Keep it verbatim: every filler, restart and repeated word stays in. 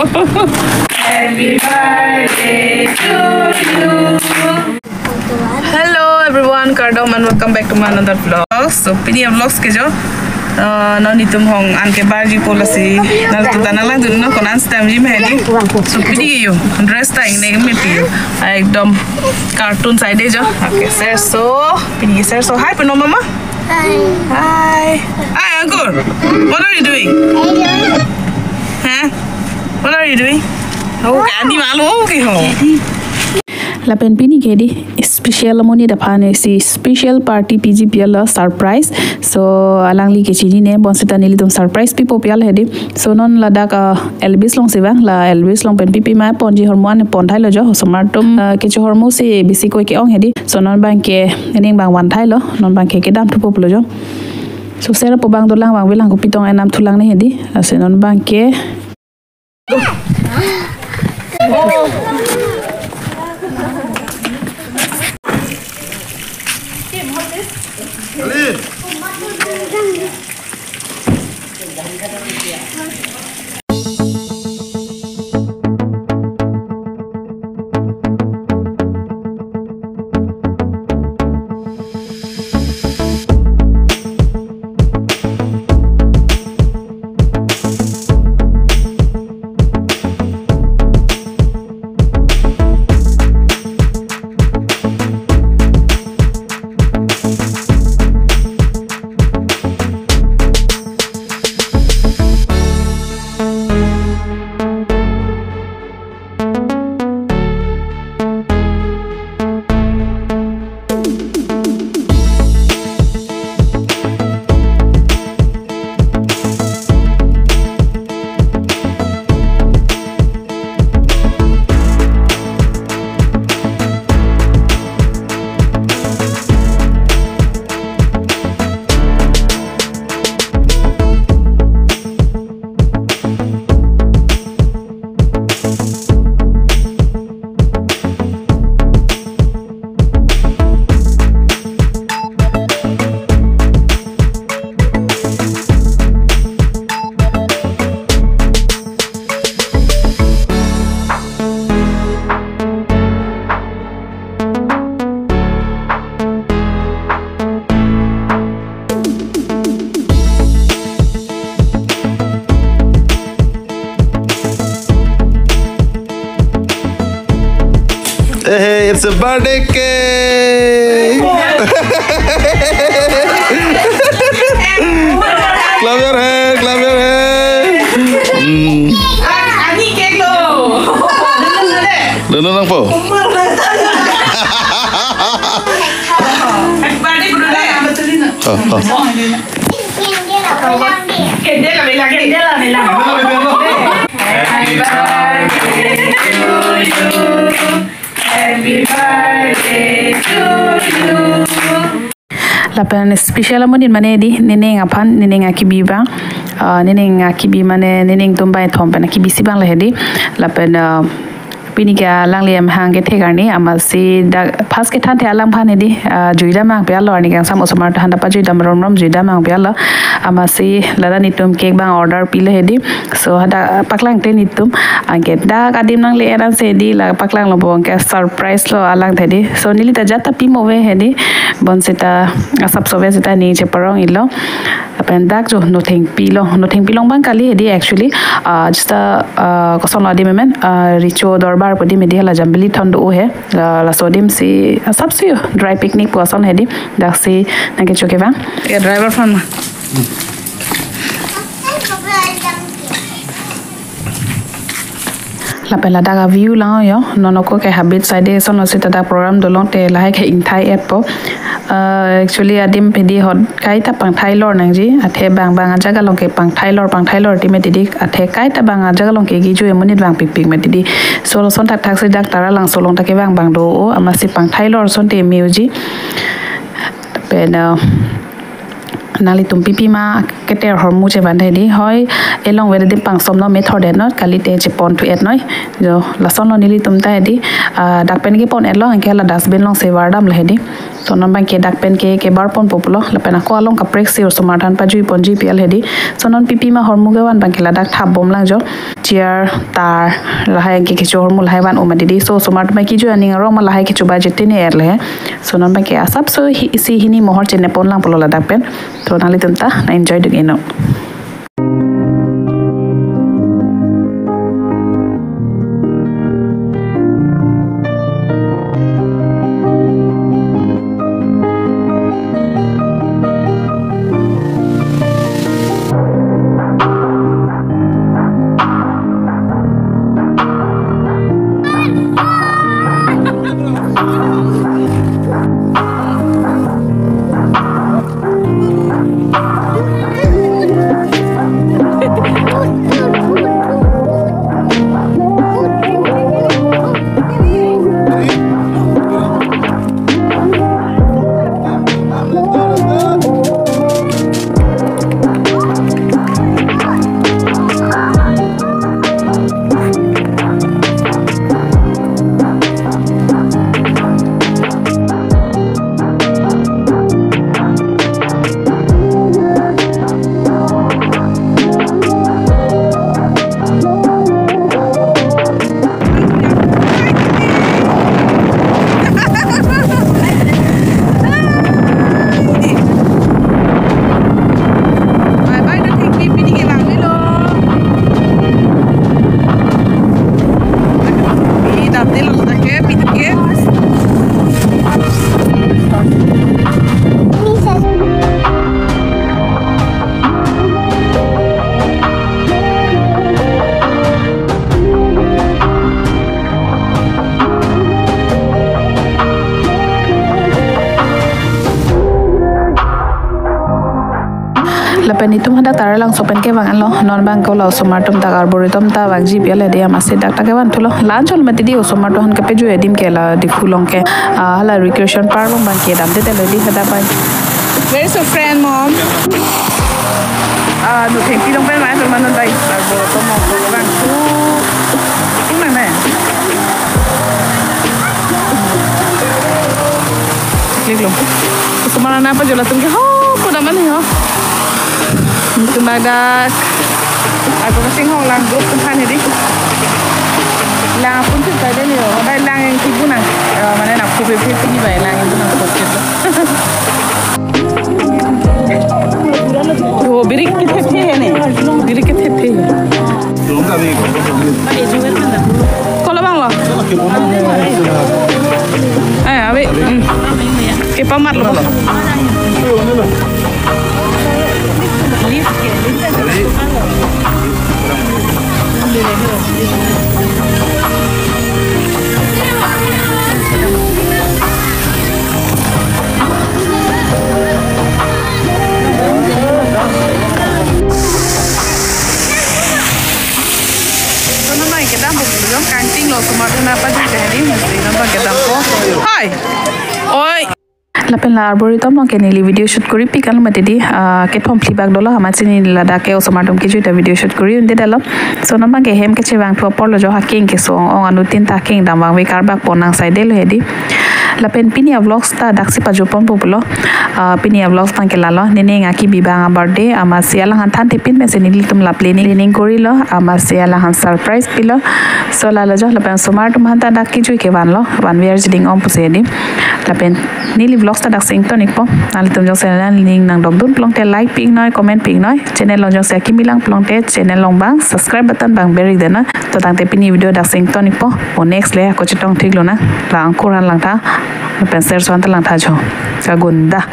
Happy birthday to you. Hello everyone, kardom and welcome back to my another vlog. So pini vlogs ke jo, uh, non itum hong an ke barji po lasi. Nangtum ta nanglang dun non ko-an stamji ma hedi. So pini ke yo, dress ta ingne me pi yo. Ekdom cartoon side jo. Okay, sir. So pini ke sir. So hi peno mama. Hi. Hi. Hi, uncle. What are you doing? Huh? What are you doing? Oh, candy malu ke ho. Lapen pini ke di special amonit aphan si special party piji pi lo, surprise. So alangli ke chinine, bonseta nelitum surprise pipo pi lo hedi. So non ladak, ah, Elvis along si vang, la Elvis along pen pipi ma ponji, hormu an pon thailo jo, osomar atum, ah, kecho hormu si bisi koi ke-ong hedi. So non abang ke nening abang van thailo, non abang ke kedam thupo pulo jo. So sir po abang dolang, abang bilang kopi tong enam thulang ne hedi. Lasi non abang ke Hey, hey, it's a birthday cake! Clap your hand, clap your hand. Hmm. Ani cake lo. Lo, lo, nangpo. Happy birthday, Guru. Oh, oh. Candle abela, candle abela. Happy birthday to you. Happy birthday to you. Lapen special amonit mane di, nening aphan, nening akibi abang. Ah, nening akibi mane, nening atum bai thom pen akibi si abang le hedi. Lapen, ah, pini ke alangli amahang kethek arni, amatsi dak first kethan the alang aphan hedi, ah, juidam mang pi lo, arni kangsam osomar atum aphan ta pajui dam rom rom juidam mang pi lo. Amatsi ladak netum cake abang order pilo hedi. So hadak paklang te netum, anke dak adim nangle eran si hedi, la paklang lo, bo anke surprise lo alang the di. So neli ta jat ta pimo ave hedi, bonseta asap sove seta ne cheparong ilo. Lapen dak jo nothengpi lo, nothengpi along abang kali hedi actually. Ah, just a, ah, koson lo adim amen, ah, Richo Dorbar pu adim hedi, hala Jambili thon do he. La, laso adim si, ah, asap si dry picnic pu ason hedi. Dak si nangkecho kevang. Ya, driver phone ma. Lapen ladak a-view lang yo, non ako ke habit side ason lo seta dak program dolong te lahai ke ingthai-et po. Uh, actually adim hedi hot kaita pangthai lor nangji, athe bang bang ajaga along ke pangthai lor, pangthai lor time hedi, athe kaita bang ajaga along ke kejui amonit vangpik pik me hedi. So lason thakthak si dak Taralangso along ta kevang abang do o, amatsi pangthai lor ason te me-oji. Pen, uh, Nanglitum pipi ma keter ahormu chevan hedi. Hoi, elong vede dim pangsom no methor det no, kalite chepon thu et noi. Jo, lason lo nelitum ta hedi. Ah, dak pen kepon et lo, anke la dustbin along sevar dam lo hedi. So non abang ke dak pen ke kebar ponpo pulo, lapen ako along kaprek si osomar aphan pajui ponji pi al hedi. So non pipi ma ahormu kevan abang ke ladak thap bom lang jo. Chair, tar, lahai anke kecho ahormu lahai van oma didi. So osomar atum kejui aning arong ma lahai kecho ba jete ne er le. So non abang ke asap so hi, isi hini mohor chene pon lang pulo ladak pen. So nanglitum ta na enjoy duk ino. Bye bye, no thengpi, pini ke lang nilo. Pini dam nilo, tak ke, pini ke. Lapen itum hadak Taralangso pen kevang anlo, non abang ke la osomar atum dak arboretum ta vangji pi al hedi, amatsi dak ta kevan thulo. La-an chol mati di osomar atum aphan kepajui adim ke la Diphu along ke, ah, hala recreation park along abang ke damde det lo di hadak abang. Where is your friend, mom? Ah, no thengpi along pen mai, pen manon dai. Arboretum along pen vang thu. Ina ne. Klik lo. Osomar aphan pajui latum ke ho, ko daman ho. Itum ladak. Ako kasing ho lang group atum aphan hedi. Lang apun sih tadi nih, oh, bai lang yang tibu nang. Eh, mana nak kupi kupi ni bai lang yang tibu nang. Oh, birik kethe the ne. Birik kethe the. Kolo abang lo. Eh, abi. Hmm. Kepamat lo. Sono abang kedam po, belum kanting lo, semua kena apa juga hari ini, sono abang kedam po. Hai. Oi. Lapen la arboretum along ke neli video shoot kori pik anlo mati di, ah, kethom phli bak dolo, amatsi neli ladak ke osomar atum kejui ta video shoot kori un-e det lo. So non abang ke hem kechevang thu apor lo jo, haking keso-ong anuttin ta haking dam vangve karbak pon nang sai det lo hedi. Lapen pini avlogs ta daksi pajut ponpo pulo. Ah, pini avlogs abang ke lalo, nening akibi abang a-birthday, amatsi alangphan thanthe pin pensi nelitum la planning, planning kori lo, amatsi alangphan surprise pilo. So lalo jo, lapen osomar atum aphan ta dak kejui kevan lo, vanver jiding om pusi hedi. Lapen neli vlogs ta daksi ington ikpo. Nanglitum jongsi nanglining nangdokdun pulote like pi ik noi, comment pi ik noi. Channel along jongsi akimi lang pulote channel along abang subscribe button abang ber ik det noi. To tangte pini video daksi ington ikpo. O next le ako chetong thik lonang. La angkur aphan langtha. Lapen serso aphan ta langtha jo. Kagunda.